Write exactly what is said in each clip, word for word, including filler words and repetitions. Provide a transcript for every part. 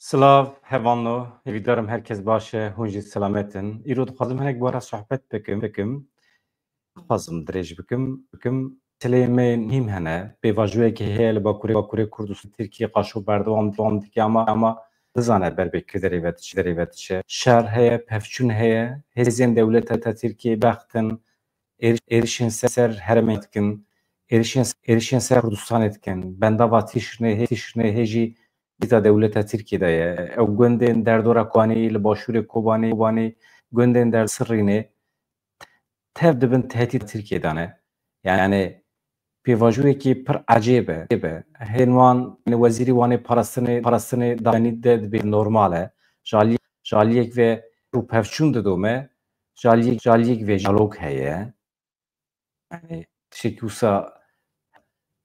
Silav, hevalno, hêvîdarim herkes baş e, hûn jî selamet in. Îro dixwazim hinek bi we re sohbet bikim, bikim. Dixwazim dirêj bikim, bikim. Meseleyê me muhîm hene. Pêvajoyekê heye li Bakurê, Bakurê Kurdistan, Tirkiye qaşo berdewam, dewam dike ama, ama dizane ber bê kê derê ve diçe, derê ve diçe. Şer heye, pevçûn heye, hêzên dewleta Tirkiye bextin, êriş-, êrişên ser herêmê dikin, êrişên, êrişên ser Kurdistanê dikin. Bendava Tişrînê, hê-, Tişrînê hê jî dîta dewleta Tirkiyê de ye. Ew gundên derdora Kobanî, li başûrê Kobanî, Kobanî, gundên der Sirrînê tev dibin tehdîda Tirkiyê de ne. Yani pêvajoyekî pir ecêb e. Ecêb e. Hên wan, yani wezîrî wan ê parastinê, parastinê danî de dibê normal e. Ji aliyek, ji aliyek ve rûpevçûn didome, ji aliyek, ji aliyek ve diyalog heye. Yani tiştekî wisa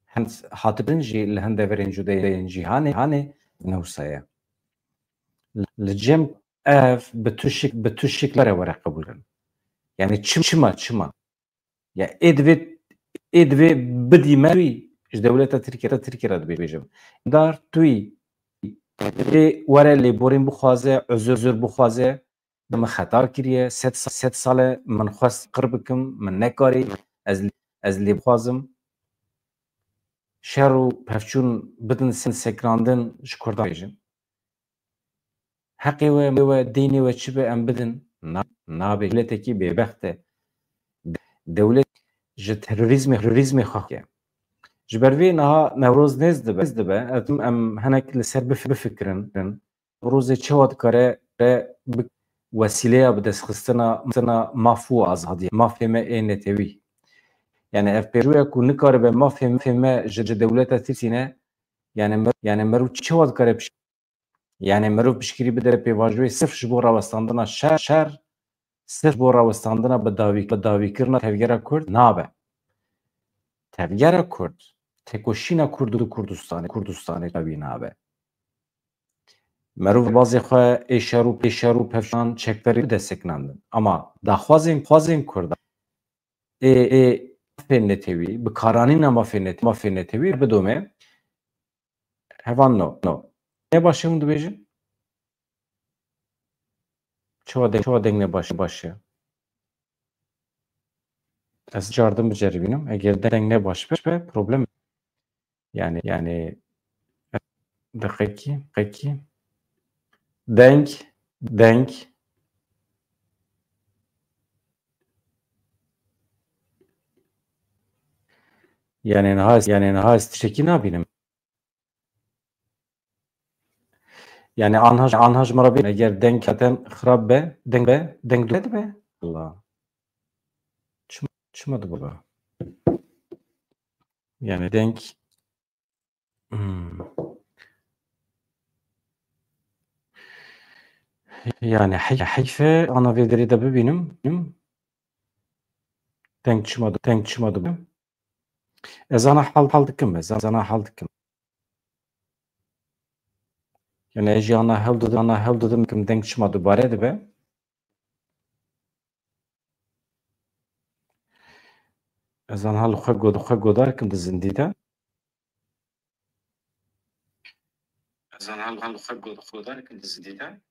hend hatibin jî li hin deverên cudeyên cîhanê, hanê ne wisa ye. Li cem ev bi tu şik-, bi tu şikla re were qebûl kirin. Yani çim-, çima, çima? Ya ê divê, ê divê bidî me, ji dewleta Tirkiye, Tirkiye re dibêjim. Dar tuyî ê were lêborîn bixwaze, uzur, uzur bixwaze, min xeta kiriye, sed sa-, sed sal e min xwest qir bikim, min nekarî, ez, ez lê bixwazim. Şer û pevçûn bidin, sekinandin ji Kurdan bêjin. Heqê we, we, deynê we çi be em bidin? Na, nabe. Dewletekî bêbext e. Dewlet ji terorîzmê, terorîzmê xwe ye. Ji ber vê niha Newroz nêz dibe, nêz dibe. Em, em hinek li ser bif-, bifikirin. Newrozê çawa dikare re bi wesîleya bi destxistina, xistina maf û azadiyê, mafê me ê netewî. Yani ev pêroya ku nikaribe mafê, mafê me ji, ji dewleta Tirkiyê ne, yani mer-, yani meriv çawa dikare piş-, yani meriv piştgirî bide pêvajoyê sirf ji bo rawestandina şer, şer, sirf bo rawestandina bi dawî-, bi dawîkirina tevgera Kurd nabe. Tevgera Kurd, têkoşîna Kurd û Kurdistanê, Kurdistanê dawî nabe. Merov bazê xwe ê şer û pê şer û pevçûnan çekverî bide sekinandin. Ama daxwazên, xwazên Kurdan ê, ê mafên netewî, bi karanîna mafên net-, mafên netewî bidome. Hevan no, no. Ne baş e hûn dibêjin? Çawa deng, çawa deng ne baş, baş e? Ez cardim biceribînim. Eger deng ne baş be, be problem. Yani, yani, deqekî, deqekî. Deng, deng. Yani niha, yani niha ez tiştekî nabînim. Yani anha, anha ji me re bê, eger deng zaten xirab be, deng be, deng dû be. Allah. Çim-, çima dibe? Yani deng, hmm. Yani hey-, heyf e, ana vê derê de bibînim. Deng çima dibe, deng çima dibe? Ez ana hal, hal dikim, ez ana hal dikim. Yani ez jî ana hewl didim, ana hewl didim kim deng çima dubare dibe. Ez ana li xwe god-, xwe godar kim di zindî de. Ez ana li xwe god-, godar kim di zindî de.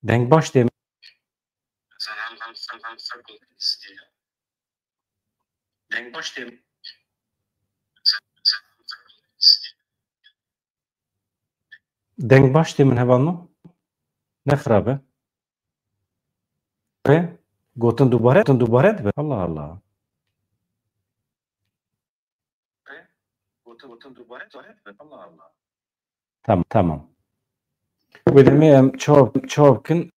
Deng baş tê. Ez ana li xwe, li xwe, li xwe godar kim di zindî de. Deng baş tê. Deng baş tê min hevalno? Ne xirab e? E? Gotin dubare, gotin dubare dibe. Allah Allah. E? Gotin, gotin dubare, dubare dibe. Allah Allah. Tamam, tamam. Wê demê em çawa, çawa bikin?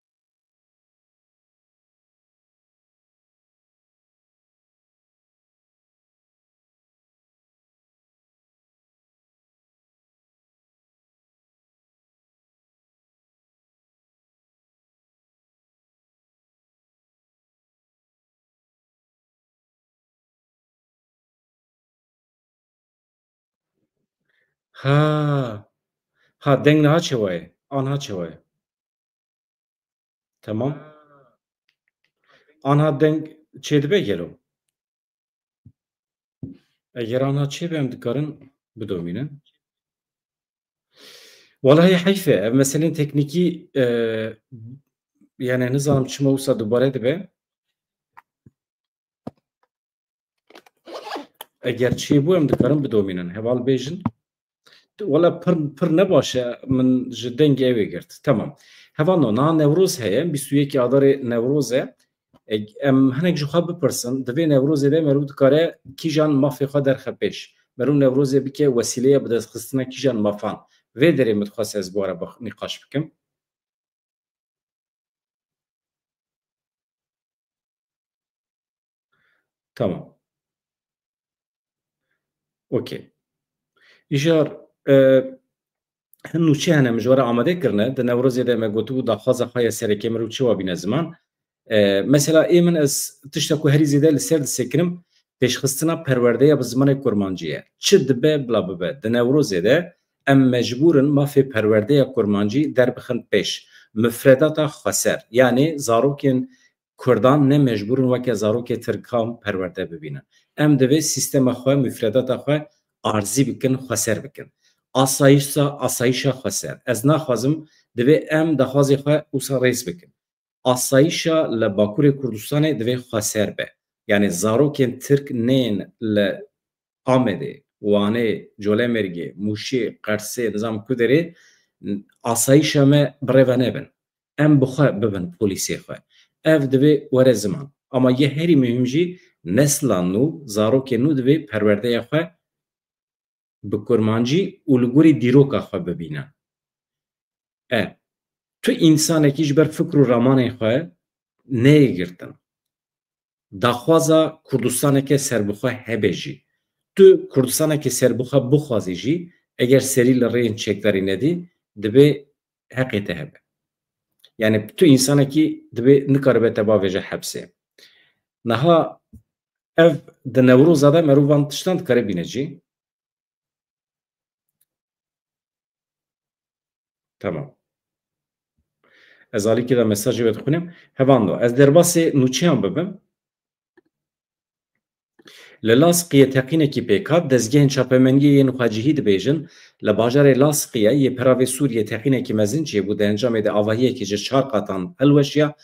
Ha. Ha, deng niha çewa ye? Anha çewa ye? Tamam. Anha deng çêdibe gelo? Eger anha çêbe em dikarin bidomînin. Walahi heyf e. Ev meselên teknîkî, e, yani nizanim çima wisa dubare dibe. Eger çêbû em dikarin bidomînin. Heval bêjin. Wala pir, pir ne baş e, min ji dengê ew ê girt. Tamam. Hevalno, niha Newroz heye, bîst û yekê Adarê Newroz e. E, em hinek ji xwe bipirsin, di vê Newrozê de meriv dikare kîjan mafê xwe derxe pêş? Meriv Newrozê bike wesîleya bidestxistina kîjan mafan? Vê derê min dixwest ez bi we re bix-, nîqaş bikim. Tamam. Okey. Îjar, e, hin nûçe hene min ji we re amade kirine. Di Newrozê de me gotibû daxwaza xwe ya sereke mirov çi wa bîne ziman. E, mesela ê min ez tişta ku herî zêde li ser disekinim, pêşxistina perwerdeya bi zimanê kurmancî ye. Çi dibe bila bibe. Di Newrozê de em mecbûr in mafê perwerdeya kurmancî derbixin pêş. Mifredata xweser. Yanî zarokên Kurdan ne mecbûr in weke zarokê Tirkan perwerde bibînin. Em divê sîstema xwe, mufredata xwe arzî bikin, xweser bikin. Asayişa, asayişa xweser. Ez naxwazim, divê em daxwazê xwe wisa rêz bikin. Asayişa li Bakurê Kurdistanê divê xweser be. Yanî zarokên Tirk nên li Amedê, Wanê, Colemêrgê, Mûşê, Qersê, nizam ku derê, asayişa me bi rê ve nebin. Em bi xwe bibin polîsê xwe. Ev divê were ziman. Ama yê herî muhîm jî nesla nû, zarokê nû divê perwerdeya xwe bi kurmancî û li gorî dîroka xwe bibîne. E, tu însanekî ji ber fikr û ramanên xwe neyê girtin. Daxwaza Kurdistaneke serbixwe hebe jî. Tu Kurdistaneke serbixwe bixwazî jî, eger serî li rêyên çekdarî nedî, divê heqê te hebe. Yani tu însanekî divê nikaribe te bavêje hepsê. Niha ev di Newroza de merû van tiştan dikare bîne jî. Tamam. Ez alîkî de mesajê we dixwînim. Hevando, ez derbasê nûçeyan bibim. Li Lazqiyê teqînekî pêk hat, dezgehên çapemengiyê yên xwecihî dibêjin, li bajarê Lazqiyê yê peravê Sûriyê teqînekî mezin çêbû, di encamê de avahiyekî ji çar qatan hilweşiya,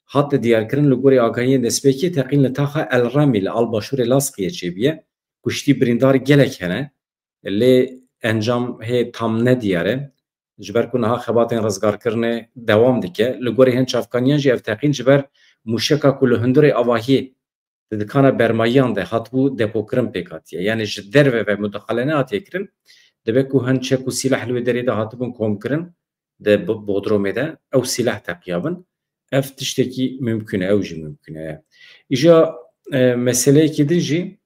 hate diyarkirin, li gorî agahiyên destpêkê teqîn li taxa El Remî li albaşûrê Lazqiyê çêbûye, kuştî birîndar gelek hene, lê encam hê tam nediyar e. Ji ber ku niha xebatên rizgarkirinê dewam dike, li gorî hin çavkaniyan jî ev teqîn ji ber mûşeka ku li hundirê avahiyê di dikana bermayiyan de hatibû depokirin pêk hatiye. Yani ji derve ve mudaxale nehatiye kirin, dibe ku hin çek û sîleh li wê derê de hatibûn komkirin, di bo-, bodromê de ew sîleh teqiyabin. Ev tiştekî mimkun e, ew jî mimkun e. Îja, e, meseleyekî din jî,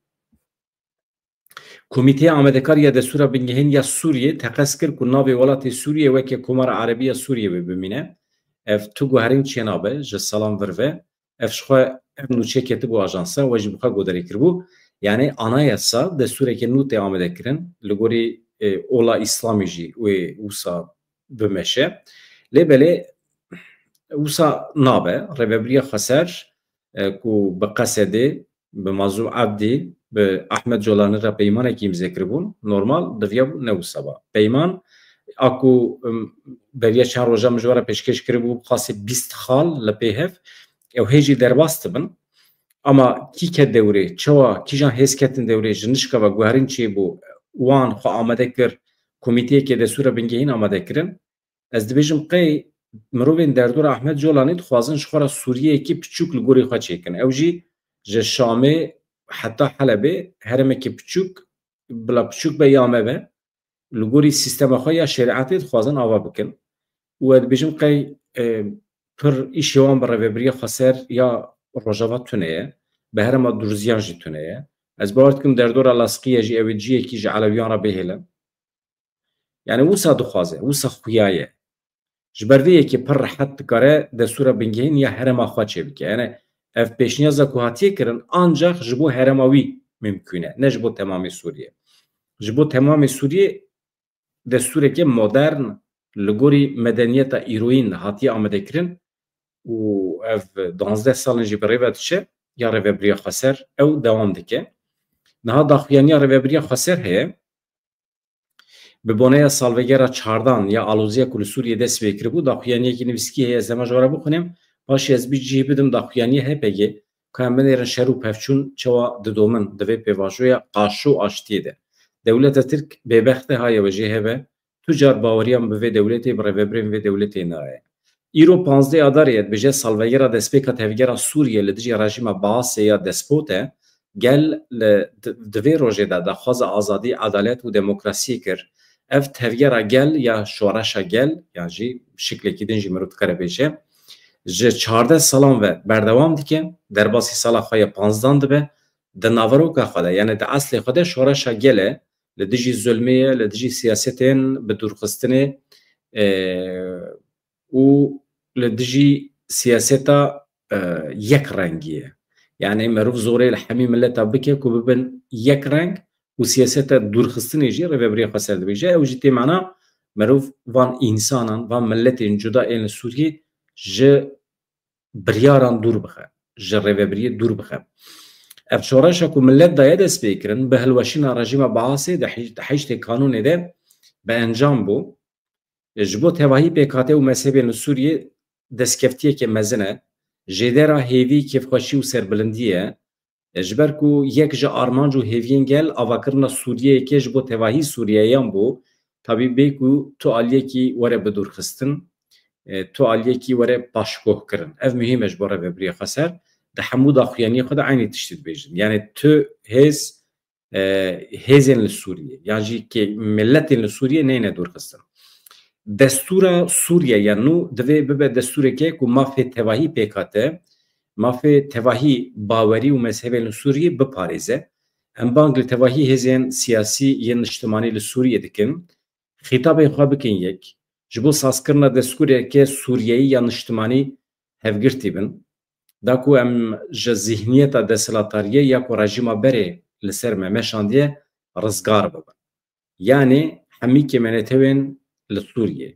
Komîteya Amadekar ya Destûra Bingehîn ya Sûriyê teqez kir ku navê welatê Sûriyê weke Komara Erebî ya Sûriyê wê bimîne. Ev tu guherîn çênabe ji salan vir ve. Ev ji xwe ev nûçe ketibû ajansa, we jî bi xwe godarî kiribû. Yani anayasa, destûrekê nû tê amade kirin, li gorî, e, ola Îslamî jî wê wisa bimeşe. Lê belê wisa nabe, rêvebiriya xweser, e, ku bi Qesedê, bi Mazlûm Ebdî, bi Ahmet Colanî re peymanekî îmze kiribûn, normal diviyabû ne wisa ba. Peyman, a ku, em, beriya çend roja min ji we re pêşkêş kiribû, xasê bîst xal li pê hev, ew hê jî derbas dibin. Ama kî ket dewrê, çawa, kîjan hêz ketin dewrê, ji nişka ve guherîn çêbû, wan xwe amade kir, komîteyekê Destûra Bingehîn amade kirin. Ez dibêjim qey mirovên derdora Ahmet Colanî dixwazin ji xwe re Sûriyeyekî piçûk li gorî xwe çêkin. Ew jî ji Şamê heta Helebê herêmekî piçûk, bila piçûk be ya me be, li gorî sîstema xwe ya şerîetê dixwazin ava bikin. Û ez dibêjim qey, e, pir îşê wan bi rêvebiriya xweser ya Rojava tune ye, bi herêma Durziyan jî tune ye. Ez bawer dikim derdora Laskiye jî ew ê ciyekî ji Elewiyan re bihêlin. Yani wisa dixwaze, wisa xuya ye. Ji ber vê yekê pir rehet dikare destûra bingehîn ya herêma xwe çêbike. Yani ev pêşniyaza ku hatiye kirin ancax ji bo herêma wî mimkûn e, ne ji bo temamê Sûriyê. Ji bo temamê Sûriyê destûreke modern li gorî medeniyeta îroyîn hatiye amadekirin û ev duwazdeh sal in jî bi rê ve diçe ya Rêvebiriya Xweser ew dewam dike. Niha daxuyaniya Rêvebiriya Xweser heye. Bi boneya salvegera çardan ya aloziya ku li Sûriyê dest pê kiribû, daxuyaniyekî nivîskî heye, ez dema ji we re bixwînim, paşê ez bî cih bidim daxuyaniyê H P G, ka em binêrin şer û pevçûn çawa didomin di vê pêvajoya qaşo aştiyê de. Dewleta Tirk bêbext e, haye we jê hebe, tu car baweriyan bi vê dewletê, bi rêvebirên vê dewletê naye. Îro panzdeh Adarê ye, dibêje salvegera destpêka tevgera Sûriyê li dijî rejîma Baasê ya despot e. Gel li, di, di vê rojê de daxwaza azadî, edalet û demokrasiyê kir. Ev tevgera gel ya şoreşa gel, yan jî şiklekî din jî mirov dikare bêje, ji çardeh salan ve berdewam dike, derbasî sala xwe ya panzdan dibe, di naveroka xwe de, yani di eslê xwe de şoreşa gel e, li dijî zulmê ye, li dijî siyasetên bi dûrxistinê, e, û li dijî siyaseta, e, yek rengî ye. Yani merov zorê li hemî mileta bike ku bibin yek reng û siyaseta dûrxistinê jî Rêvebirîya Xweser dibêje. Ew jî tê mana merov van însanan, van miletên cuda ên li Sûriyê ji biryaran dûr bixe, ji rêvebiriyê dûr bixe. Ev şoreşa ku milet daye destpêkirin, bi hilweşîna rejîma Baasê di hej-, di heştê Kanûnê de bi encam bû. Ji bo tevahî pêkhate û mezhebên li Sûriyê destkeftiyeke mezin e. Jêdera hêvî, kêfxweşî û serbilindiyê ye. E, ji ber ku yek ji armanc û hêviyên gel avakirina Sûriyeyeke ji bo tevahî Sûriyeyan bû, tabî bê ku tu aliyekî were bidûrxistin, e, tu aliyekî were paşguhkirin. Ev muhîm e ji bo Rêvebiriya Xweser. Di hemû daxuyaniyê xwe de eynî tiştî dibêjin. Yani tu hêz, e, hêzên li Sûriyê, yan jî kê-, miletên li Sûriyê neyne dûrxistin. Destûra Sûriye ya nû divê bibe destûreke ku mafê tevahî pêk hate, mafê tevahî bawerî û mezhebên li Sûriyê biparêze. Em bang li tevahî hêzên siyasî yên niştimanî li Sûriyê dikin, xîtabên xwe bikin yek, ji bo sazkirina destûreke Sûriyeyî ya niştimanî hevgirtî bin, da ku em ji zîhniyeta desthilatdariyê ya ku rejîma berê li ser me meşandiye rizgar bibin. Yanî hemî kêmenetewên li Sûriyê,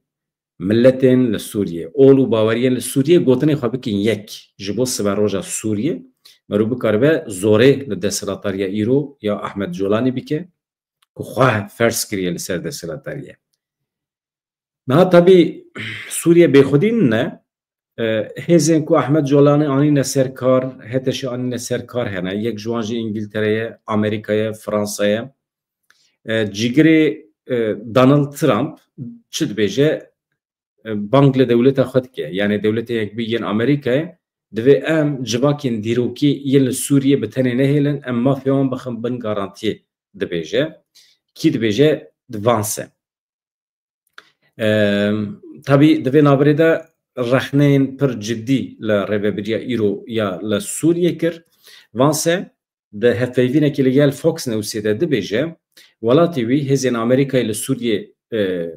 miletên li Sûriyê, ol û baweriyên li Sûriyê gotinê xwe bikin yek ji bo siberoja Sûriyê, merû bikaribe zorê li desthilatdariya îro ya Ahmed Colanî bike, ku xwe ferz kiriye li ser desthilatdariyê. Niha tabî Sûriye bêxwedî nîne, e, hêzên ku Ahmed Colanî anîne ser kar, H T Ş anîne ser kar hene, yek ji wan jî Îngiltere ye, Amerîka ye, Fransa ye. E, cîgirê, e, Donald Trump çi dibêje? E, bang li dewleta xwe dike. Yani Dewletên Yekbûyî yên Amerîkayê divê em civakên dîrokî yên li Sûriyê bi tenê nehêlin, em mafê wan bixin bin garantiyê, dibêje. Kî dibêje? Vance. E, tabî di vê navberê de rexneyên pir cidî li rêvebiriya îro ya li Sûriyê kir. Vance di hevpeyvînekê li gel Fox Newsê de dibêje, welatê wî hêzên Amerîkayê li Sûriyê, e,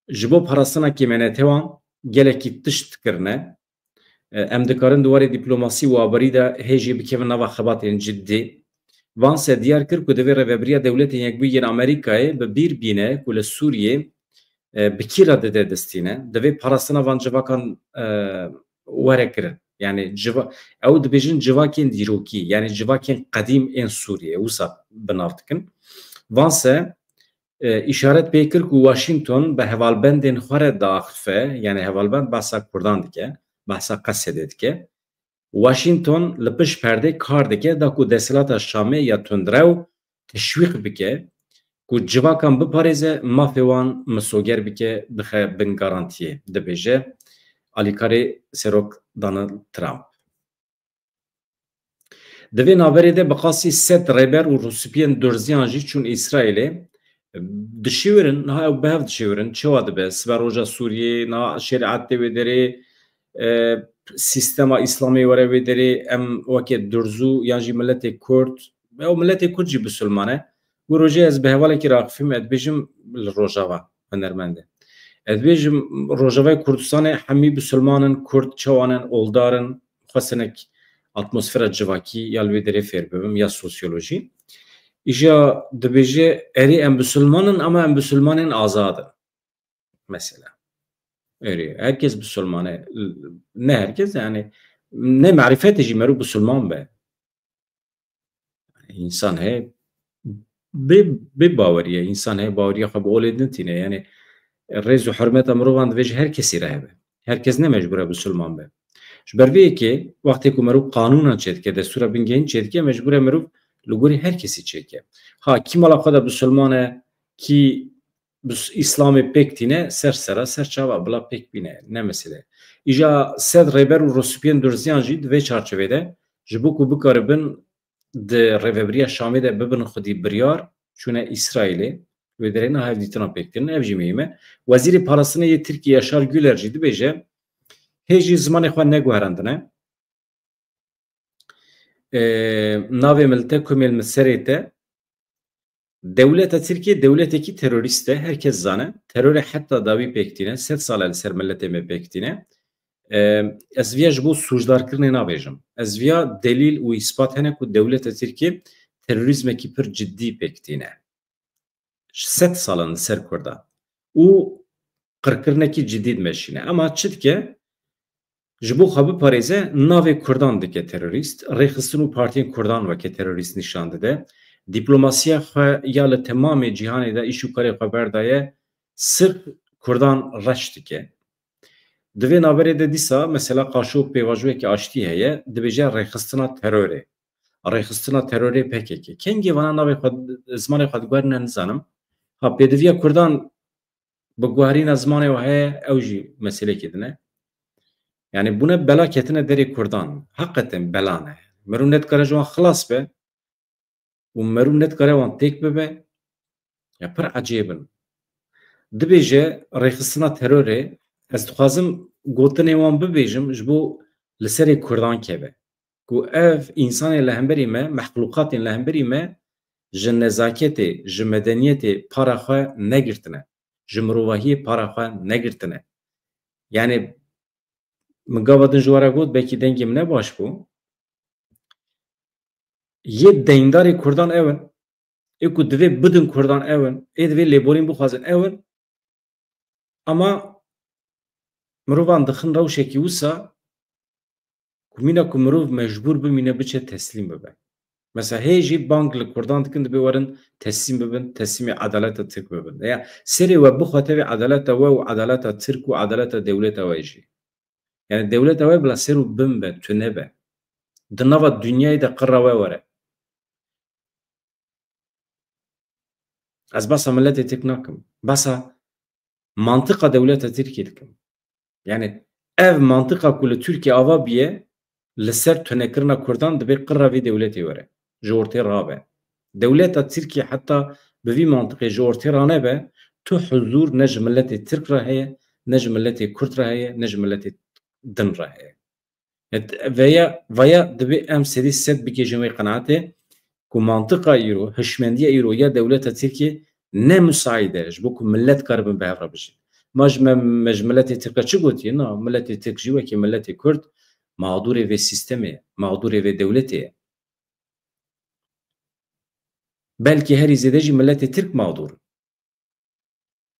ji bo parastina kêmenetewan gelekî tişt kirine. E, em dikarin di warê dîplomasî û aborî de hê jî bikevin nava xebatên cidî. Vance diyar kir ku divê rêvebiriya Dewletên Yekbûyî yên Amerîkayê bi bîr bîne ku li Sûriyê, e, bi kî re dide destîne, divê parastina van civakan, e, were kirin. Yani civa-, ew dibêjin civakên dîrokî, yani civakên qedîm ên Sûriyê, wisa bi nav dikin. Vance, e, îşaret pê kir ku Washington bi hevalbendên xwe re diaxife, yani hevalbend behsa Kurdan dike, behsa Qesedê dike. Washington li pişt perdê kar dike da ku desthilata Şamê ya tundrew teşwîq bike ku civakan biparêze, mafê wan misoger bike, bixe bin garantiyê, dibêje alîkarê Serok Donald Trump. Di vê navberê de bi qasî sed rêber û rûspiyên durziyan jî çûn Îsraîlê. Dişêwirin, niha ew bi hev dişêwirin. Çawa dibe? Siberoja Sûriyê, niha şerîet tê wê derê, e, sîstema Îslamê were wê derê, em weke durzû yan jî miletê Kurd, ew miletê Kurd jî bisilman e. Wê rojê ez bi hevalekî raxifîm, ez dibêjim li Rojava, hunermend e. Ez dibêjim Rojavayê Kurdistanê hemî bisilman in, Kurd çawan in, oldar in, xwestinek atmosfera civakî ya li wê derê fêr bibim, ya sosyolojî. Îja dibêje, erê em bisilman in ama em bisilmanên azad in. Mesela. Erê, herkes bisilman e. Ne herkes, yani ne marifetê jî merû bisilman be. Însan heye Bê, bê baweriye, însan heye baweriya xwe bi olê nitîne. Yani rêz û hurmeta mirovan divê ji her kesî re hebe. Her kes ne mecbûr e bisilman be. Ji ber vê yekê wextê ku merov qanûnan çêdike, destûra bingehîn çêdike, mecbûr e merov li gorî her kesî çêke. Ha, kî mala xwe de bisilman e, kî bis-, Îslamê pêk tîne, ser sera, ser çava, bila pêk bîne, ne mesele. Îja sed rêber û rosipiyên durziyan jî di vê çarçovê de, ji bo ku bikaribin di rêvebiriya Şamê de bibin xwedî biryar, çûne Îsraîlê, wê derê niha hevdîtina pêk kirin, ev jî muhîm e. Wezîrê Parastinê yê Tirkiyê Yaşar Güler jî dibêje, hê jî zimanê xwe neguherandine. E, navê min li te komêl min serê te. Dewleta Tirkiyê dewletekî terorîst e, her kes zane. Terorê heta dawî pêk tîne, sed sal e li ser miletê me pêk tîne. E, ez viya ji bo sûcdarkirinê nabêjim. Ez viya delîl û îspat hene ku dewleta Tirkiyê terorîzmekî pir cidî pêk tîne. Sed sal in li ser Kurdan. Û qirkirinekî cidî dimeşîne. Ema çi dike? Ji bo xwe biparêze, navê Kurdan dike terorîst, rêxistin û partiyên Kurdan weke terorîst nîşan dide. Diplomasiya xwe ya li temamê cîhanê de îş û karê xwe berdaye, sirf Kurdan reş dike. Di vê navberê de dîsa mesela qaşo pêvajoyeke aştî heye, dibêje rêxistina terorê. Rêxistina terorê P K K. Kengê vana navê xwe, zimanê xwe diguherîne nizanim. Ha, pêdiviya Kurdan bi guherîna zimanê we heye, ew jî meselekê din e. Yani bûne bela ketine derê Kurdan. Heqeten bela ne. Meriv nedikare ji wan xilas be û meriv nedikare wan têk bibe. Ya pir ecêb in. Dibêje rêxistina terorê, ez dixwazim gotinê wan bibêjim ji bo li serê Kurdan keve. Ku ev însanên li hemberî me, mexlûqatên li hemberî me ji nezaketê, ji medeniyetê para xwe negirtine. Ji mirovahiyê para xwe negirtine. Yani min gava din ji we re got, belkî dengê min ne baş bû. Yê deyndarê Kurdan ew in. Ê ku divê bidin Kurdan ew in. Ê divê lêborîn bixwazin ew in. Ama mirovan dixin rewşekî wisa ku mîna ku mirov mecbûr bimîne biçe teslîm bibe. Mesela hê jî bang li Kurdan dikin, dibê werin teslîm bibin, teslîmê edaleta Tirk bibin. Ya serê we bixwe tevê edaleta we û edaleta Tirk û edaleta dewleta we jî. Yani dewleta we bila ser û bin be, tune be. Di nava dinyayê de qirra we were. Ez behsa miletê Tirk nakim. Behsa mantiqa dewleta Tirkiyê dikim. Yani ev mantiqa ku li Tirkiyê ava biye, li ser tunekirina Kurdan dibê qirra vê dewletê were. Ji ortê rabe. Dewleta Tirkiyê heta bi vî mantiqê ji ortê ranebe, tu huzûr ne ji miletê Tirk re heye, ne ji miletê Kurd re heye, ne ji miletê din re heye. Et-, veya, veya divê em sedî sed bigihîjin wê qenaetê ku mantiqa îro, hişmendiya îro ya dewleta Tirkiyê ne musaîd e ji bo ku milet karibin bi hev re bijîn. Ma ji me, me ji miletê Tirk re çi gotiye? Na, miletê Tirk jî wekî miletê Kurd mağdurê vê sîstemê ye, mağdurê vê dewletê ye. Belkî herî zêde jî miletê Tirk mağdur.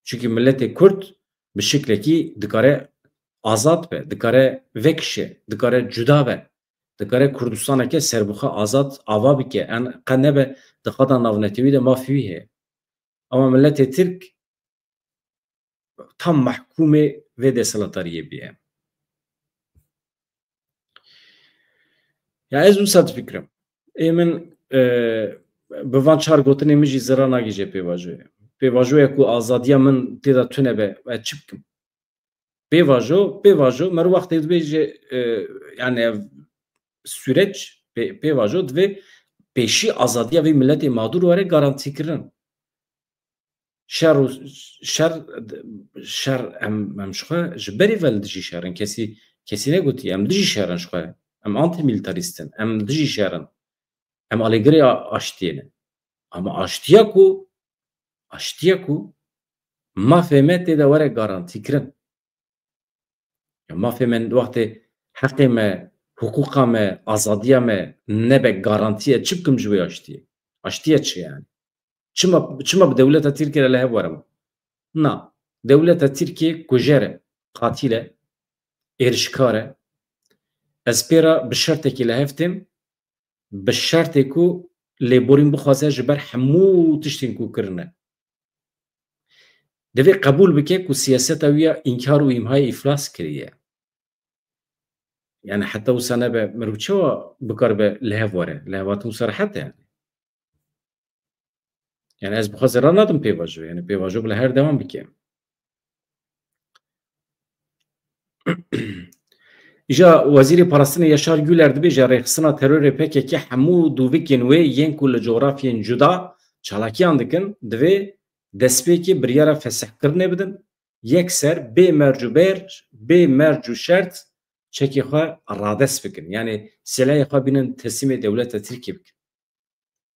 Çunkî miletê Kurd bi şiklekî dikare azad be, dikare vekişe, dikare cuda be, dikare Kurdistaneke serbixwe azad ava bike, en qe nebe di qada navnetewî de mafê wî heye. Ama miletê Tirk tam mehkûmê vê desthilatariyê bûye. Ya ez wisa difikirim. Ê min, e, bi van çar gotinê min jî zira nagihîje pêvajoyê. Pêvajoya ku azadiya min tê de tune be, ez çi bikim? Pêvajo, pêvajo, meriv wextê dibêje, e, yani ev süreç, pê-, pêvajo divê pêşî azadiya vê miletê mağdur were garantîkirin. Şer û şer, şer em, em ji xwe ji berî ve li dijî şer in. Kesî, kesî negotî em dijî şer in ji xwe. Em antimîlîtarîst in. Em dijî şer in. Em alîgirê a-, aştiyê ne. Ama aştiya ku, aştiya ku mafê me tê de were garantîkirin. Ya mafê me wextê heqê me, hiqûqa me, azadiya me nebe garantiye, çi bikim ji wê aştiyê? Aştiye çi yani? Çima, çima bi dewleta Tirkiyê re li hev werim? Na, dewleta Tirkiyê kujer e, qatil e, êrişkar e. Ez pê re bi şertekî li hev têm, bi şertê ku lêborîn bixwaze ji ber hemû tiştên ku kirine. Divê qebûl bike ku siyaseta wî ya înkar û îmhayê îflas kiriye. Yani heta wisa nebe, mirov çawa bikaribe li hev were? Li hev hatin wisa rehet e yani. Yani ez bi xwe zerar nadim pêvajo. Yani pêvajo bila her dewam bike. Îja Wezîrê Parastinê Yaşar Güler dibêje, rêxistina terorê P K K hemû dûvikên wê yên ku li cografyên cuda çalakiyan dikin, divê destpêkê biryara fesihkirinê bidin, yekser bê merc û ber, bê merc û şert çekê xwe radest bikin. Yani silahê xwe bînin teslîmê dewleta Tirkiyê bikin.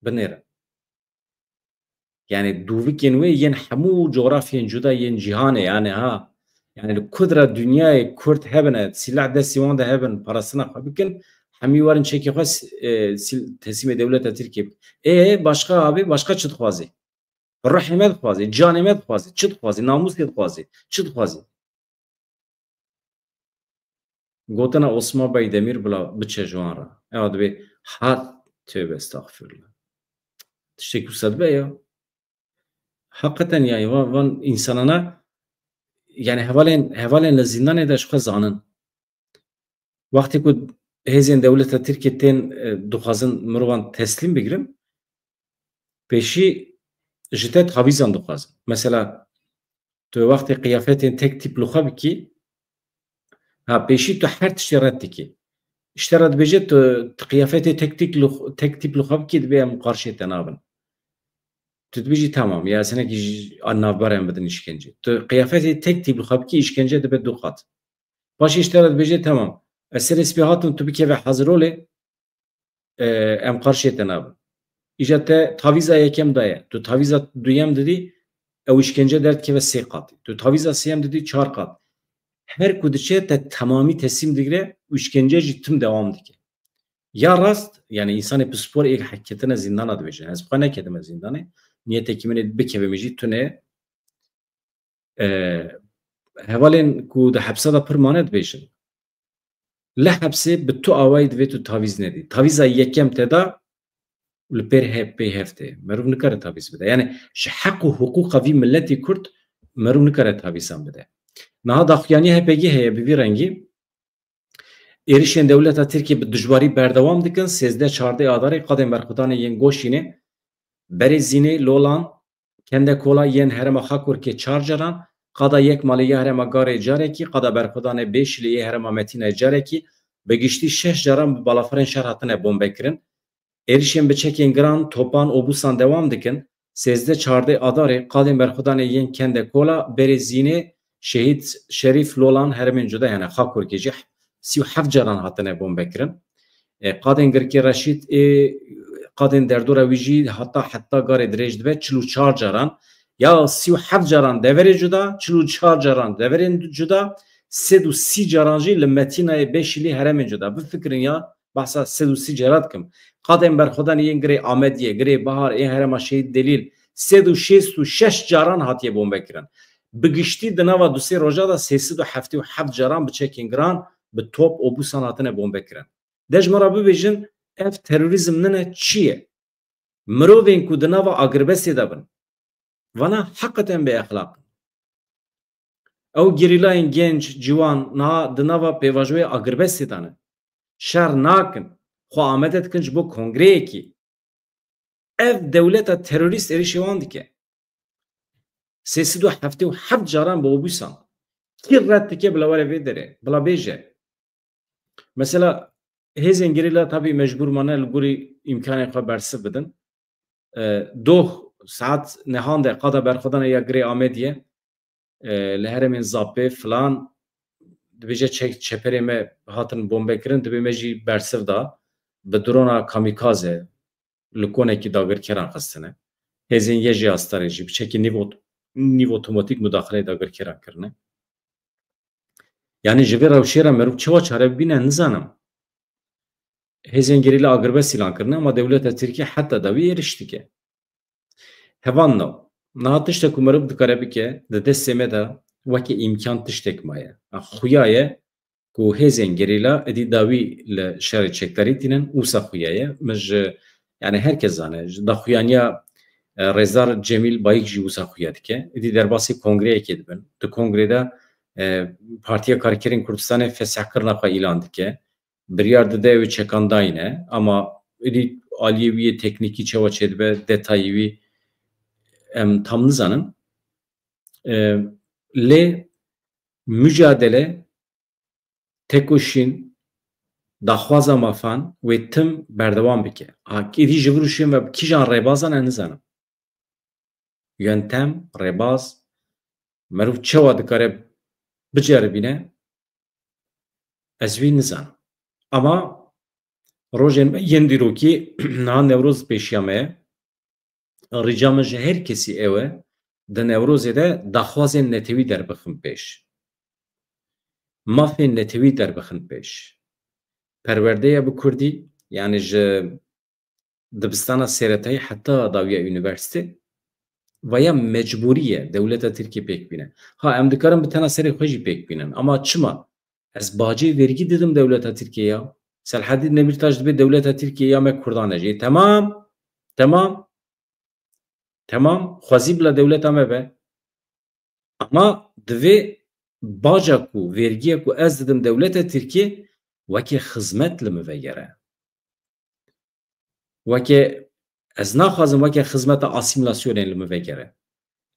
Binêrin. Yani dûvikên wê yên hemû cografyên cuda yên cîhanê, yani ha. Yani li ku dira dinyayê Kurd hebine, silah destî wan de hebin, parastina xwe bikin, hemî werin çekê xwe s-, e, sil-, teslîmê dewleta Tirkiyê bikin. Ê, başqa abi, başqa çi dixwazî? Ruhê me dixwazî, canê me dixwazî, çi dixwazî, namûsê dixwazî, çi dixwazî? Gotina Osman Baydemîr bila biçe ji wan re. Ewa dibê hat, tövbe estağfurullah. Tiştek wisa dibe ya. Hakikaten yani van, van insanana yani hevalên, hevalên li zîndanê de ji xwe zanin. Wextê ku hêzên dewleta Tirkiyê tên, e, dixwazin mirovan teslîm bigirin, pêşî ji te tavîzan dixwazin. Mesela tu wextê qiyafetên tek tîp li xwe bikî, ha, pêşî tu her tiştê red dikî. Ji te re dibêje tu, tu qiyafetê tek tîp li xwe, tek tîp li xwe bikî, dibê em qarşê te nabin. Tu dibêjî tamam, ya senekî ji a navbera em bidin îşkence. Tu qiyafetê tek tîp li xwe bikî, îşkence dibe du qat. Paşê ji te re dibêje, tamam, ez serê spî hatim, tu bikeve hazirolê, e, em qarşê te nabin. Îja te tavîza yekem daye. Tu tavîza duyem didî, ew îşkence derdikeve sê qat. Tu tavîza sêyem didî, çar qat. Her ku diçe te temamî teslîm digire û îşkence jî tim dewam dike. Ya rast, yani insanê pispor êk heketine zîndana dibêjin. Ez bi xwe nekedime zîndanê. Niyetekî min ê bikevime jî tune. E, hevalên ku di hepsa de pir mane dibêjin. Li hepsê bi tu awayî divê tu tavîz nedî. Tavîza yekem te da û li pêr he-, pê hev tê. Meriv nikare tavîz bide. Yani ji heq û hiqûqa vî miletî Kurd meriv nikare tavîzan bide. Niha daxuyanî H P G heye bi vî rengî. Êrişên dewleta Tirkiyê bi dijwarî berdewam dikin. Sêzdeh çardeh Adarê qadên berxwedanê yên Goşînê, Berêzînê, Lolan, Kendekola yên herêma Xakurkê çar caran, qada Yekmalê ya herêma Garê carekî, qada berxwedanê Bêşilê yê herêma Metînayê carekî, bi giştî şeş caran bi balafirên şer hatine bombekirin. Êrişên bi çekên giran, topan, obûsan dewam dikin. Sêzdeh çardeh Adarê qadên berxwedanê yên Kendekola, Berêzînê, Şehîd Şerîf, Lolan, herêmên cuda, yani Xakurkê jî sî û heft caran hatine bombekirin. E, qadên Girkê Reşîd ê qadên derdora wî jî heta, heta Garê Dirêj dibe çil û çar caran. Ya sî û heft caran deverê cuda, çil û çar caran deverên cuda, sed û sî caran jî li Metînayê Beşîlî herêmên cuda. Bifikirin ya, behsa sed û sî cara dikim. Qadên berxwedanê yên Girê Amediyê, Girê Bahar, ê herêma Şehîd Delîl, sed û şêst û şeş caran hatiye bombekirin. Bi giştî di nava du sê roja de sê sed û heftê û heft caran bi çekên giran, bi top, obûsan hatine bombekirin. De ji me re bibêjin, ev terorîzm nine çi ye? Mirovên ku di nava agirbestê de bin, vana heqeten bê exlaq in. Ew gerîlayên genc, ciwan, niha di nava pêvajoyê agirbestê de ne. Şer nakin. Xwe amade dikin ji bo kongreyekî. Ev dewleta terorîst êrişê wan dike. Sê sed û heftê û heft caran bi obûsan. Kî red dike bila were vê derê? Bila bêje. Mesela hêzên gerîla tabî mecbûr mane li gorî îmkanên xwe bersiv bidin. E, doh saet nehan de qada berxwedanê ya Girê Amediyê, e, li herêmên Zapê filan, dibêje çek-, çeperê me hatin bombekirin, dibê me jî bersiv da, bi drona kamîkaze li konekî dagirkeran xistine. Hêzên YJA Starê jî bi çekî nîv ot-, nîv otomatîk mudaxileyê dagirkeran kirine. Yani ji vê rewşê re meriv çawa çare bibîne, nizanim. Hêzên gerîla agirbest îlan kirine, ama dewleta Tirkiyê heta dawî êriş dike. Hevalno, niha tiştek ku meriv dikare bike, di destê me de weke îmkan tiştek maye. A, xuya ye ku hêzên gerîla êdî dawî li şerê çekdarî tînin, wisa xuya ye. Min ji Yani herkes zane. Daxuyaniya e, Rêzdar Cemîl Bayik jî wisa xuya dike. Îdî derbasî kongreyekê dibin. Di kongrê de e, Partiya Karkerên Kurdistanê fesihkirina xwe îlan dike. Biryar dide ew ê çekan dayne. Ama îdî aliyê wî yê teknîkî çawa çêdibe, detayê wî em tam nizanin. E, lê mücadele, tekoşîn, daxwaza mafan wê tim berdewam bike. Ha, êdî ji vir û şên ve bi kîjan rêbazan ez nizanim. Yöntem, rêbaz, merov çawa dikare biceribîne, ez wî nizanim. Ama rojên me yên dîrokî niha Newroz pêşiya me ye. Rica min ji her kesî ew e, di Newrozê de daxwazên netewî derbixin pêş. Mafên netewî derbixin pêş. Perwerdeya bi kurdî, yani ji dibistana sêretayî heta dawiya unîversîte, vaya mecbûrî ye dewleta Tirkiyê pêk bîne. Ha, em dikarin bi tena serê xwe jî pêk bînin. Ama çima? Ez bacê vergî didim dewleta Tirkiyê ya. Selhedîn Demîrtaş dibê dewleta Tirkiyê ya me kurdan e jî. Temam. Temam. Temam. Xwezî bila dewleta me be. Ama divê baca ku, vergiya ku ez didim dewleta Tirkiyê weke xizmet li min vegere. Weke, ez naxwazim weke xizmeta asîmîlasyonê li min vegere.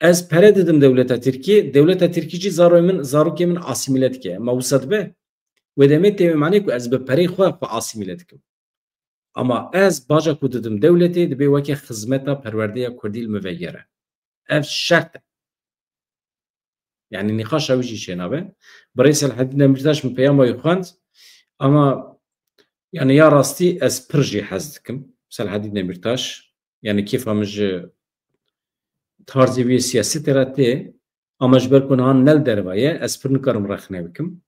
Ez pere didim dewleta Tirkiyê, dewleta Tirkî jî zaroyê min, zarokê min asîmîle dike. Ma wisa dibe? Wê demê tê wê manê ku ez bi perê xwe xwe asîmîle dikim. Ama ez baca ku didim dewletê, dibê weke xizmeta perwerdeya kurdî li min vegere. Ev şert e. Yani nîqaşa wî jî çênabe. Birêz Selhedîn Demîrtaş min peyama wî xwend. Ama yani ya rastî ez pir jî hez dikim Selhedîn Demîrtaş. Yani kêfa min ji tarzê wî yê siyasetê re tê. Ama ji ber ku niha ne li derve ye, ez pir nikarim rexne bikim.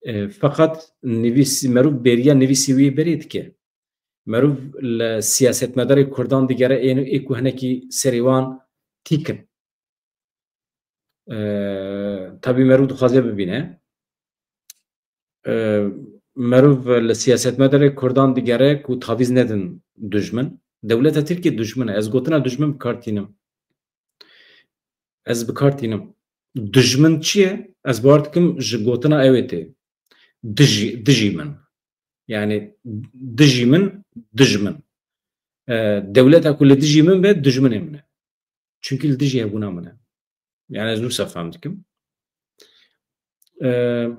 E, feqet nivîs-, merûv bêriya nivîsê wî berê dike. Merûv li siyasetmedarê kurdan digere ên ê ku hinekî serê wan tîk in. E, tabî merûv dixwaze bibîne. E, merûv li siyasetmedarê kurdan digere ku tavîz nedin dujmin. Dewleta Tirkiyê dujmin e. Ez gotina dujmin bi kar tînim. Ez bi kar tînim. Dijmin çi ye? Ez bawer dikim ji gotina ew ê tê. Dijî, dijî min. Yani dijî min, dijmin. E, dewleta ku li dijî min be, dijminê min e. Çünkü li dijî hebûna min e. Yani ez wisa fehm dikim. E,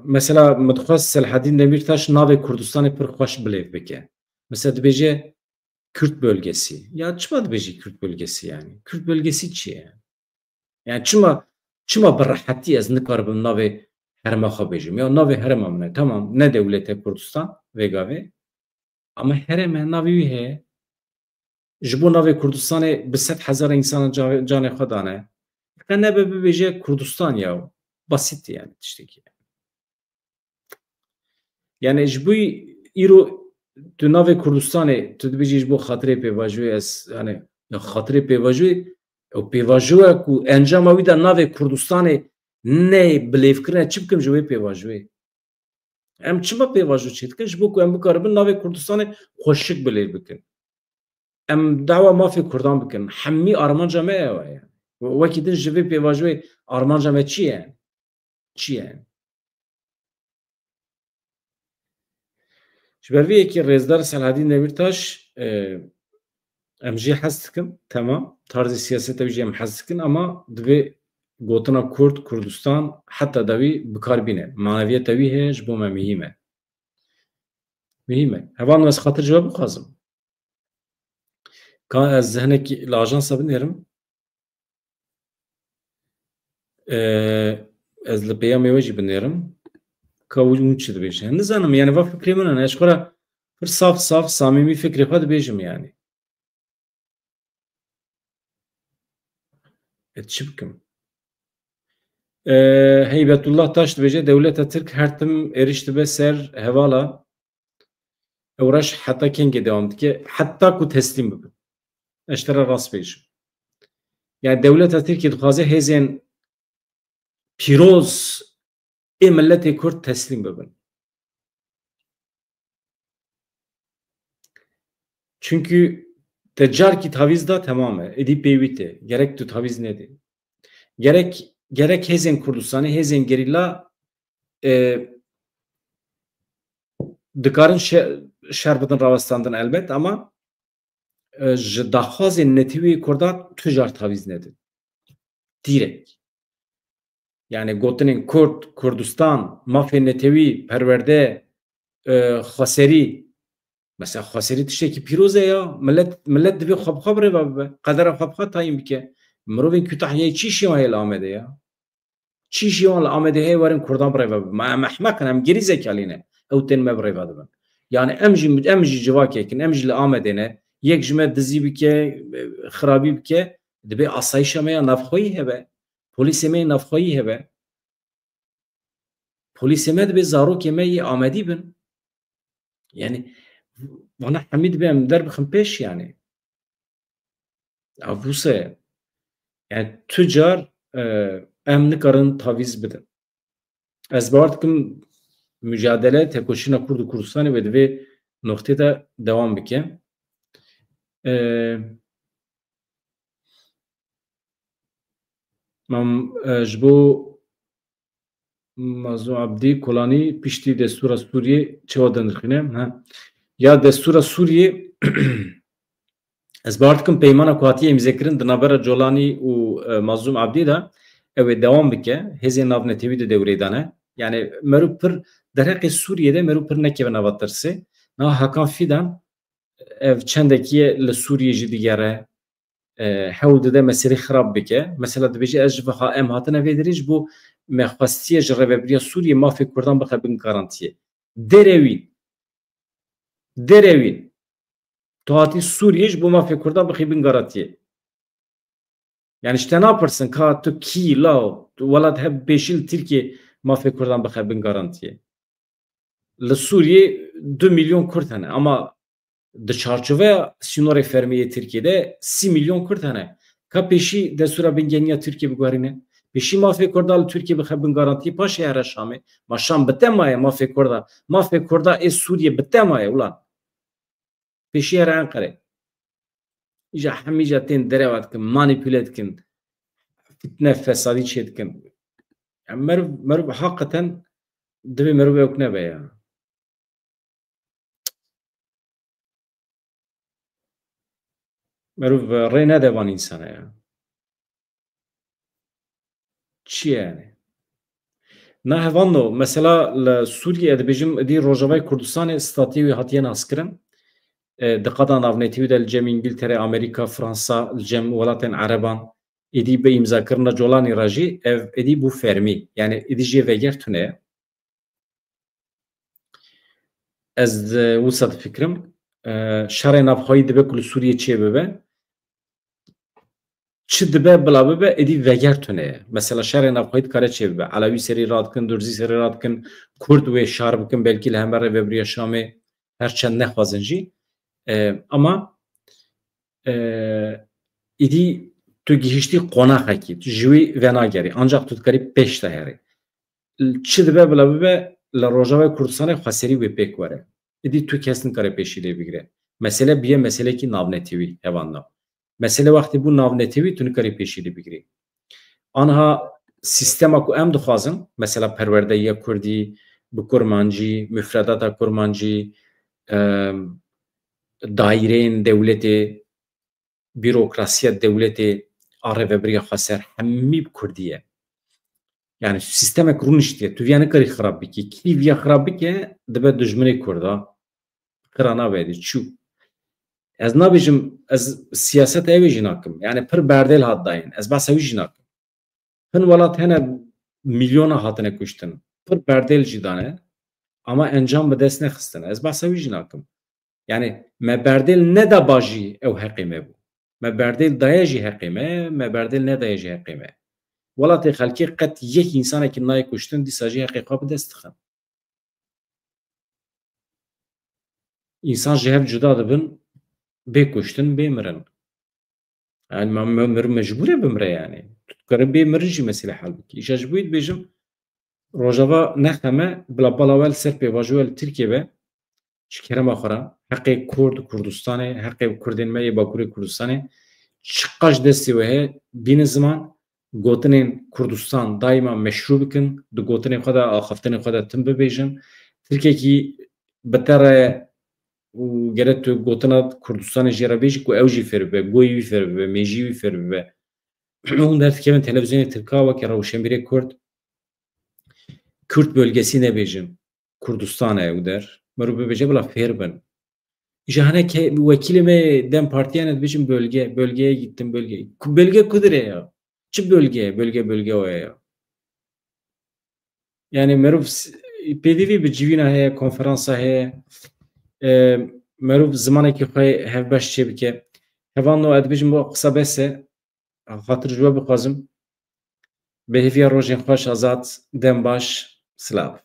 mesela min dixwest Selhedîn Demîrtaş navê Kurdistanê pir xweş bilêv bike. Mesela dibêje Kürt bölgesi. Ya çima dibêjî Kürt bölgesi yani? Kürt bölgesi çi ye? Yani çima, çima bi rehetî ez nikaribim navê herêma xwe bêjim? Ya navê herêma min e. Tamam, ne dewlete Kurdistan vê gavê. Ama herêm e, navê wî heye. Ji bo navê Kurdistanê bi sed hezara însanan ca-, canê xwe dane. Qe nebe bibêje Kurdistan ya. Basit yani tiştekî. Yani ji bo îro tu navê Kurdistanê, tu dibêjî ji bo xatirê pêvajoyê ez, yani ya xatirê pêvajoyê, ew pêvajoya ku encama wî de navê Kurdistanê neyê bilêvkirine, çi bikim ji wê pêvajoyê? Em çima pêvajo çêdikin? Ji bo ku em bikaribin navê Kurdistanê xweşik bilêv bikin. Em dawa mafê Kurdan bikin. Hemî armanca me ew e yani. Wekî din ji vê pêvajoyê armanca me çi ye? Çi ye? Ji ber vê yekê Rêzdar Selhedîn Demîrtaş, e, em jê hez dikin, temam. Tarzê siyaseta wî jî em hez dikin, ama divê gotina Kurd, Kurdistan heta dawî bi kar bîne. Maneviyeta wî heye, ji bo me muhîm e. Muhîm e. Hevalno, ez xatir ji we bixwazim. Ka ez hinekî li ajansa binêrim. Ee, ez li peyamê we jî binêrim. Ka hûn çi dibêjin? Nizanim, yani va fikrê min e. Ez ji xwe re pir saf saf, samîmî fikrê xwe dibêjim yani. Ez çi bikim? Ee, Heybetullah Taş dibêje, dewleta Tirk her tim êrîş dibe ser hevala. Ew reş heta kengê dewam dike? Heta ku teslîm bibin. Ez ji te re rast bêjim. Yani dewleta Tirkiyê dixwaze hêzên pîroz ê miletê Kurd teslîm bibin. Çünkü Te carkî tavîz da, temam e. Êdî pêwî tê. Gerek tu tavîz nedê. Gerek, gerek hêzên Kurdistanê, hêzên gerîla, e, dikarin şe-, şer bidin rawestandin elbet, ama, e, ji daxwazên netewî Kurda tu car tavîz nedin. Direk. Yani gotinên Kurd, Kurdistan, mafê netewî, perwerde, e, xweserî. Mesela xweserî tiştekî pîroz e ya. Millet, millet divê xwe bi xwe birêve bibe. Qedera xwe bi xwe tayîn bike. Mirovên Kütahyayê çi işi wan heye li Amedê ya? Çi işi wan li Amedê heye werin Kurdan birêve bibe? Ma em ehmeq in, em gerî zekalî ne. Ew tên me birêve dibin. Yani em jî, em jî civakek in, em jî li Amedê ne. Yek ji me dizî bike, xirabî bike, dibê asayişa me ya navxweyî hebe. Polîsê me yê navxweyî hebe. Polîsê me dibê zarokê me yê Amedî bin. Yani, vana hemî dibê em derbixin pêş yani. Ya, wisa ye. Yani, tu car, e, em nikarin tavîz bidin. Ez bawer dikim mücadele, tekoşîna Kurd û Kurdistanê wê di vê noqtê de dewam bike. E, Mam, e, ji bo Mazlûm Abdî Kolanî piştî destûra Sûriyê çawa dinirxîne? Ha. Ya destûra Sûriyê, ez bawer dikim peymana ku hatiye îmzekirin di navbera Colanî û, e, Mazlûm Abdî de ew ê dewam bike. Hêzên navnetewî di dewrê de ne. Yani meriv pir derheqê Sûriyê de meriv pir nekeve nava tirsê. Niha Hakan Fidan ev çendekî ye li Sûriyê jî digere, e, hewl dide meselê xirab bike. Mesela dibêje ez ji viha em hatine vê derê ji bo me xwestiye ji rêvebiriya Sûriyê mafê Kurdan bixe bin garantiyê. Derewîn. Derewîn. Tu hatî Sûriyê ji bo mafê Kurdan bixî bin garantiyê. Yani ji te napirsin ka tu kî, law, tu welat heb pêşî li Tirkiyê mafê Kurdan bixe bin garantiyê. Li Sûriyê du milyon Kurd hene ama di çarçoveya sînorê fermî yê Tirkiyê de sî milyon Kurd hene. Ka pêşî destûra bingehîn ya Tirkiyê biguherîne? Pêşî mafê Kurda li Tirkiyê bixe bin garantiyê, paşê here Şamê. Ma Şam bi te maye mafê Kurda? Mafê Kurda ê Sûriyê bi te maye ulan? Pêşî here Enqerê. Îja hemî îja tên derewa dikin, manîpule dikin, fitne, fesadî çêdikin. Ya meriv, meriv haqeten divê meriv ewk nebe ya. Meriv rê nede van însana ya. Çi ye yani? Na hevanno, mesela li Sûriyê, dibêjim, êdî Rojavayê Kurdistanê statiyê wî hatiye naskirin. E, di qada navnetewî de li cem Îngiltere, Amerîka, Fransa, li cem welatên Ereban, êdî bi îmzakirina Colanî re jî ev êdî bû fermî. Yani êdî jê veger tune ye. Ez, e, wisa difikirim, e, şerê navxweyî dibe ku li Sûriyê çêbibe, çi dibe bila bibe, êdî veger tune ye. Mesela şerê navxweyî dikare çêbibe. Elewî serî radikin, Durzî serî radikin, Kurd wê şer bikin, belkî li hember rêvebiriya Şamê her çend nexwazin jî. E, ama, e, êdî tu gihiştî qonaxekî, tu ji wî venagerî, ancak tu dikarî pêş de herî. Çi dibe bila bibe, li Rojavayê Kurdistanê xweserî wê pêk were. Êdî tu kes nikare pêşî lê bigire. Mesele bûye meselekî navnetewî, hevanno. Mesele wextê bû navnetewî, tu nikarî pêşî lê bigirî. Anha sîstema ku em dixwazin, mesela perwerdeyiya kurdî bi kurmancî, mufredata kurmancî, em, daîreyên dewletê, bîrokrasiya dewletê a rêvebiriya xweser hemî bi kurdî ye. Yani sîstemek rûniştiye. Tu viya nikarî xirab bikî. Kî viya xirab bike, dibe dijminê Kurda. Qira nabe êdî çû. Ez nabêjim, ez siyaseta ewê jî nakim. Yani pir berdêl hat dayîn. Ez behsa wî jî nakim. Hin welat hene milyona hatine kuştin. Pir berdêl jî dane. Ama encam bi dest nexistine. Ez behsa wî jî nakim. Yani me berdêl neda ba jî ew heqê me bû. Me berdêl daye jî heqê me, me berdêl nedaye jî heqê me. Welatê xelkê qet yek însanekî nayê kuştin, dîsa jî heqê xwe bi dest dixin. Însan ji hev cuda dibin, bê kuştin, bê mirin. Yani me, me, mir mecbûr e bimire yani. Tu dikare bê mirin jî mesele hel bikî. Îşa ji bo wî dibêjim, Rojava nexe me, bila bala we li ser pêvajoya li Tirkiyê be, ji kerema xwe re, heqê Kurd û Kurdistanê, heqê Kurdên me yê Bakurê Kurdistanê çiqas destê we heye, bînin ziman, gotinên Kurdistan daîma meşrû bikin, di gotinên xwe de, axaftinên xwe de tim bibêjin. Tirkekî bi te re û gere tu gotina Kurdistanê jê re bêjî ku ew jî fêr bibe, goyî wî fêr bibe, mêjî wî fêr bibe. Hûn derdikevin televîzyonê Tirka weke Rewşenbîrê Kurd, Kürt bölgesi nebêjin. Kurdistan e ew der. Merû bibêje bila fêr bin. Îja hene ke wekîlê me DEM Partiyan e dibêjin bölge, bölgeye gittim, bölge. Ku bölge kudir e ya? Çi bölge? Bölge, bölge o ya. Yani merûv s-, pêdivî bi civîna heye, konferansa heye. E, merûv zimanekî xwe hevbeş çêbike. Hevalno, ez dibêjim bo qisa bes e. Xatir ji we bixwazim. Bi hêviya rojên xweş, Azad, dem baş, silav.